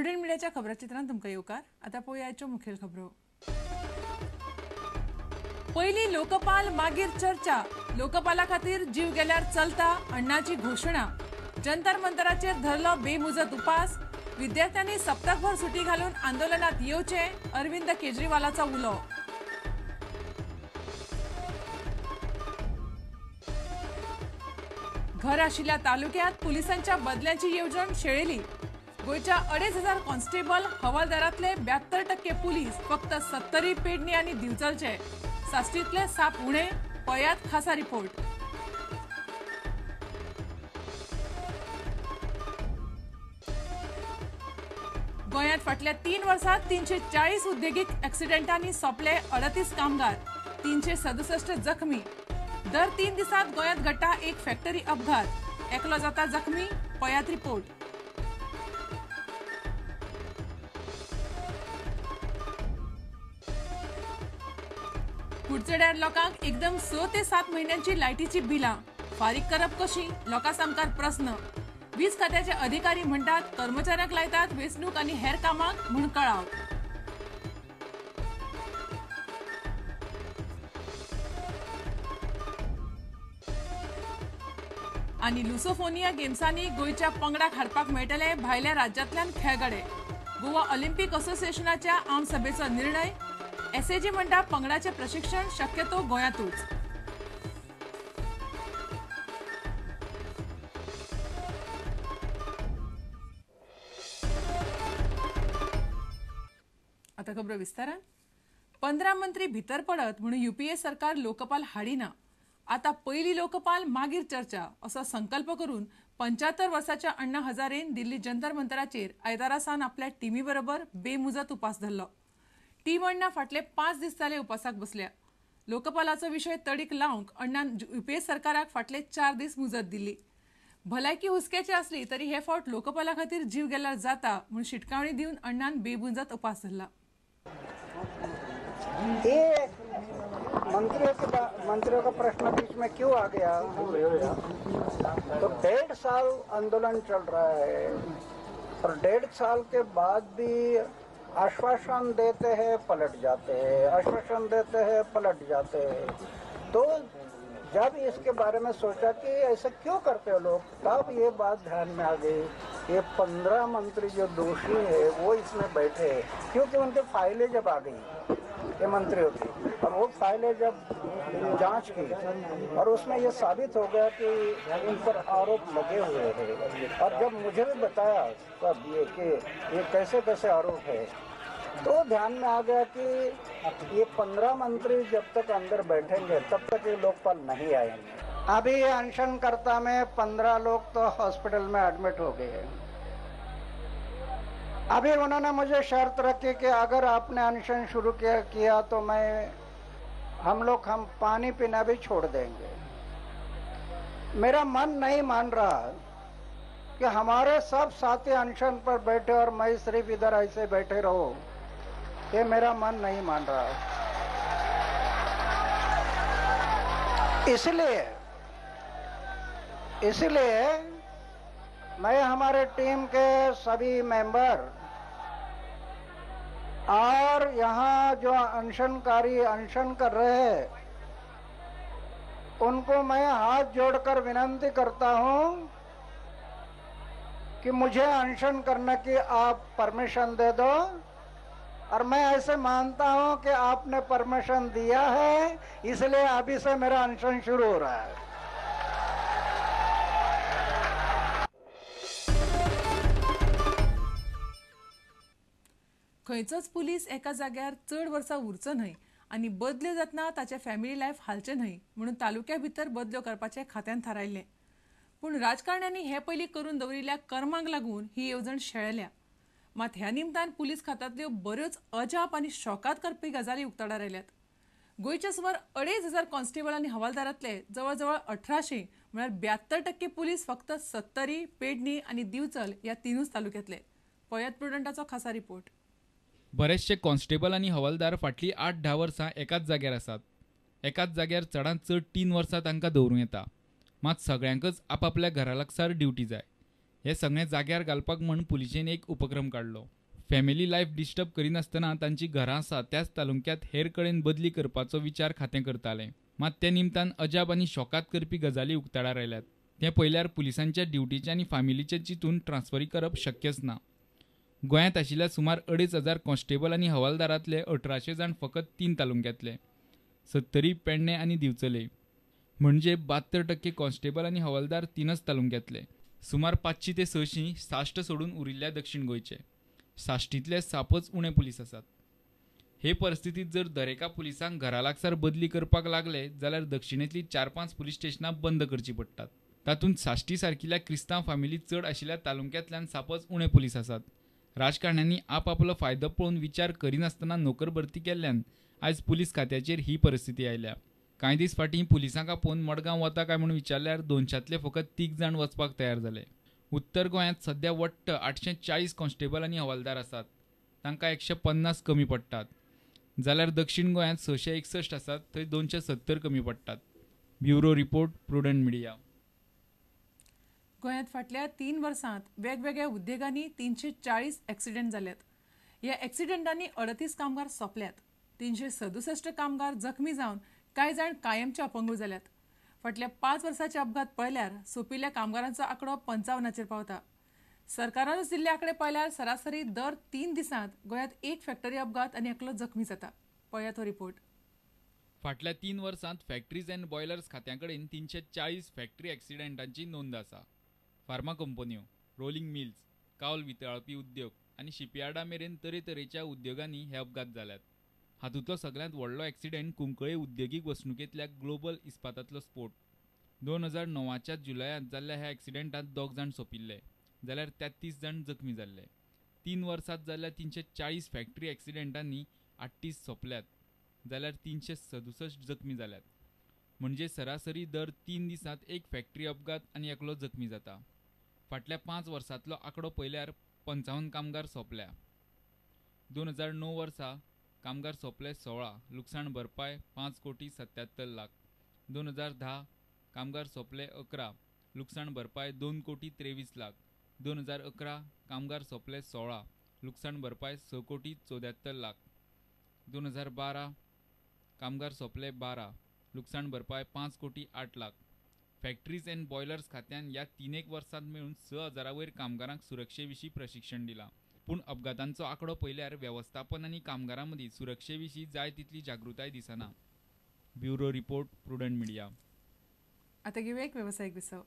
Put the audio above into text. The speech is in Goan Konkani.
प्रुडंट मिडियाच्या खबराचित्रांत तुमकां येवकार. आतां पळोवया आयच्यो मुखेल खबरो. पयली लोकपाल मागीर चर्चा. लोकपाला खातीर जीव गेल्यार चलता अण्णाची घोशणा. जंतर मंतराचेर धरलो बेमुजत उपास. विद्यार्थ्यांनी सप्तकभर सुटी घालून आंदोलनात येवचे, अरविंद केजरीवालाचो उलो. घर आशिल्ल्या तालुक्यात पुलिसांच्या बदल्यांची येवजण शेळेली. गोंयच्या 2500 कॉन्स्टेबल हवालदारांतले 72% पुलीस फक्त 70 पेडणी आनी दिवचलचे. साश्टींतले साप उणे, पळयात खासा रिपोर्ट. गोंयांत फाटल्या 3 वर्सांत 340 उद्देगीक ऍक्सिडेंटांनी सोंपले 38 कामगार, 367 जखमी. दर 3 दिसांत गोंयांत घडटा एक फॅक्टरी अपघात, एकलो जाता जखमी. पळयात रिपोर्ट. कुडचड्यार लोकांक एकदम 6 ते 7 म्हयन्यांची लायटीची बिलां फारीक करप कशी, लोकां सामकार प्रस्न. वीज खात्याचे अधिकारी म्हणटात कर्मचाऱ्यांक लायतात वेंचणूक आनी हेर कामांक म्हूण कळाव. आनी लुसोफोनिया गेम्सांनी गोंयच्या पंगडाक हाडपाक मेळटले भायल्या राज्यांतल्यान खेळगडे. गोवा ऑलिम्पिक असोसिएशनाच्या आमसभेचो निर्णय. एसएजी म्हणटा पंगडाचें प्रशिक्षण शक्यतो गोंयांतूच. आता खबरो विस्तारान. 15 मंत्री भितर पडत म्हणून युपीए सरकार लोकपाल हाडिना. आता पयली लोकपाल मागीर चर्चा असो संकल्प करून 75 वर्साच्या अण्णा हजारेन दिल्ली जंतर मंतराचेर आयतारा सावन आपल्या टिमी बरोबर बेमुजत उपास धरलो. टीम अण्णा फाटले 5 दीस जाले उपासाक बसल्या. लोकपालाचो विशय तडीक लावंक अण्णान युपीए सरकाराक फाटले 4 दीस मुजत दिल्ली. भलायकी हुस्क्याची आसली तरी हे फावट लोकपाला खातीर जीव गेल्यार जाता म्हूण शिटकावणी दिवन अण्णान बेमुजत उपास धरला. ये मंत्रियों का प्रश्न बीच में क्यों आ गया? तो 1.5 साल आंदोलन चल रहा है और 1.5 साल के बाद भी आश्वासन देते हैं पलट जाते हैं, आश्वासन देते हैं पलट जाते हैं. तो जब इसके बारे में सोचा कि ऐसा क्यों करते हो लोग, तब ये बात ध्यान में आ गई ये 15 मंत्री जो दोषी है वो इसमें बैठे हैं, क्योंकि उनके फाइलें जब आ गई ये मंत्रियों की, और वो फाइलें जब जांच की और उसमें ये साबित हो गया कि उन पर आरोप लगे हुए हैं. और जब मुझे भी बताया तब ये कि ये कैसे कैसे आरोप है, तो ध्यान में आ गया कि ये 15 मंत्री जब तक अंदर बैठेंगे तब तक ये लोकपाल नहीं आएंगे. अभी अनशनकर्ता में 15 लोग तो हॉस्पिटल में एडमिट हो गए हैं. अभी उन्होंने मुझे शर्त रखी कि अगर आपने अनशन शुरू किया तो हम पानी पीना भी छोड़ देंगे. मेरा मन नहीं मान रहा कि हमारे सब साथी अनशन पर बैठे और मैं सिर्फ इधर ऐसे बैठे रहो, ये मेरा मन नहीं मान रहा. इसलिए मैं हमारे टीम के सभी मेंबर और यहाँ जो अनशनकारी अनशन कर रहे हैं उनको मैं हाथ जोड़कर विनती करता हूँ कि मुझे अनशन करने की आप परमिशन दे दो. और मैं ऐसे मानता हूँ कि आपने परमिशन दिया है, इसलिए अभी से मेरा अनशन शुरू हो रहा है. खंयचोच पुलीस एका जाग्यार चड वर्सां उरचो न्हय आनी बदल्यो जातना ताचे फॅमिली लायफ हालचें न्हय म्हणून तालुक्या भितर बदल्यो करपाचें खात्यान थारायल्लें. पूण राजकारण्यांनी हे पयलीं करून दवरिल्ल्या कर्मांक लागून ही येवजण शेळेल्या. मात ह्या निमतान पुलीस खात्यांतल्यो बऱ्योच अजाप आनी शॉकात करपी गजाली उक्ताडार आयल्यात. गोंयच्या सुमार 2500 कॉन्स्टेबल आनी हवालदारांतले जवळजवळ 1800 म्हळ्यार 72% पुलीस फक्त 70, पेडणी आनी दिवचल ह्या 3 तालुक्यांतले. पळयात प्रुडंटाचो खासा रिपोर्ट. बरेचशे कॉन्स्टेबल आनी हवालदार फाटलीं 8-10 वर्सां एकाच जाग्यार आसात. एकाच जाग्यार चडांत चड 3 वर्सां तांकां दवरूं येता. मात सगळ्यांकच आपापल्या घरा लागसार ड्युटी जाय. हे सगळें जाग्यार घालपाक म्हूण पुलिशेन एक उपक्रम काडलो. फॅमिली लायफ डिस्टर्ब करिनासतना तांची घरां आसा त्याच तालुक्यांत हेर कडेन बदली करपाचो विचार खातें करतालें. मात ते निमतान अजाब आनी शॉकात करपी गजाली उक्ताडार आयल्यात. तें पळयल्यार पुलिसांच्या ड्युटीचें आनी फामिलीचें चिंतून ट्रान्सफरी करप शक्यच ना. गोंयांत आशिल्ल्या सुमार 2500 कॉन्स्टेबल आनी हवालदारांतले 1800 जाण फकत 3 तालुक्यांतले, सत्तरी, पेडणे आनी दिवचले. म्हणजे 72% कॉन्स्टेबल आनी हवालदार 3च तालुक्यांतले. सुमार 500 ते 600 साश्ट सोडून उरिल्ल्या दक्षिण गोंयचे. साश्टींतले सापच उणे पुलीस आसात. हे परिस्थितीत जर दरेका पुलिसांक घरा लागसार बदली करपाक लागले जाल्यार दक्षिणेंतली 4-5 पुलीस स्टेशनां बंद करचीं पडटात. तातूंत साश्टी सारकिल्ल्या क्रिस्तांव फामिली चड आशिल्ल्या तालुक्यांतल्यान सापच उणे पुलीस आसात. राजकारण्यांनी आपआपलो फायदो पळोवन विचार करिनासतना नोकर भरती केल्ल्यान आयज पुलीस खात्याचेर ही परिस्थिती आयल्या. कांय दीस फाटीं पुलिसांक आपोवन मडगांव वता काय म्हूण विचारल्यार 200तले फकत 3 जाण वचपाक तयार जाले. उत्तर गोंयांत सध्या वट्ट 840 कॉन्स्टेबल आनी हवालदार आसात. तांकां 150 कमी पडटात. जाल्यार दक्षिण गोंयांत 661 आसात, थंय 270 कमी पडटात. Bureau report, Prudent Media. गोंयांत फाटल्या 3 वर्सांत वेगवेगळ्या उद्देगांनी 340 एक्सिडेंट जाल्यात. ह्या एक्सिडेंटांनी 38 कामगार सोंपल्यात. 367 कामगार जखमी जावन कांय जाण कायमचे अपंगूळ जाल्यात. फाटल्या 5 वर्सांचे अपघात पळयल्यार सोंपिल्ल्या कामगारांचो आंकडो 55चेर पावता. सरकारानूच दिल्ले आंकडे पळयल्यार सरासरी दर 3 दिसांत गोंयांत एक फॅक्टरी अपघात आनी एकलो जखमी जाता. पळयात हो रिपोर्ट. फाटल्या 3 वर्सांत फॅक्टरीज अँड बॉयलर्स खात्या कडेन 340 फॅक्टरी एक्सिडेंटांची नोंद आसा. फार्मा कंपन्यो, रोलिंग मिल्स, कावल वितळपी उद्योग आनी शिपयार्डा मेरेन तरेतरेच्या उद्योगांनी हे अपघात जाल्यात. हातूंतलो सगळ्यांत व्हडलो एक्सिडेंट कुंकळे उद्योगीक वसणुकेंतल्या ग्लोबल इस्पातांतलो स्फोट. 2009च्या जुलयांत जाल्ल्या ह्या एक्सिडेंटांत 2 जाण सोंपिल्ले जाल्यार 33 जाण जखमी जाल्ले. 3 वर्सांत जाल्ल्या 340 फॅक्टरी एक्सिडेंटांनी 38 सोंपल्यात जाल्यार 367 जखमी जाल्यात. म्हणजे सरासरी दर 3 दिसांत एक फॅक्टरी अपघात आनी एकलो जखमी जाता. फाटल्या 5 वर्सांतलो आंकडो पळयल्यार 55 कामगार सोंपल्या. 2009 वर्सा कामगार सोंपले 16, लुकसाण भरपाय 5,77,00,000. 2010 कामगार सोंपले 11, लुकसाण भरपाय 2,23,00,000. 2011 कामगार सोंपले 16, लुकसाण भरपाय 6,74,00,000. 2012 कामगार सोंपले 12, लुकसाण भरपाय 5,08,00,000. फॅक्टरीज अँड बॉयलर्स खात्यान ह्या 3 वर्सांत मेळून 6,000 वयर कामगारांक सुरक्षे विशीं प्रशिक्षण दिलां. पूण अपघातांचो आंकडो पळयल्यार वेवस्थापन आनी कामगारां मदीं सुरक्षे विशीं जाय तितली जागृताय दिसना. Bureau report, Prudent Media. आतां घेवया एक वेवसायीक विसव.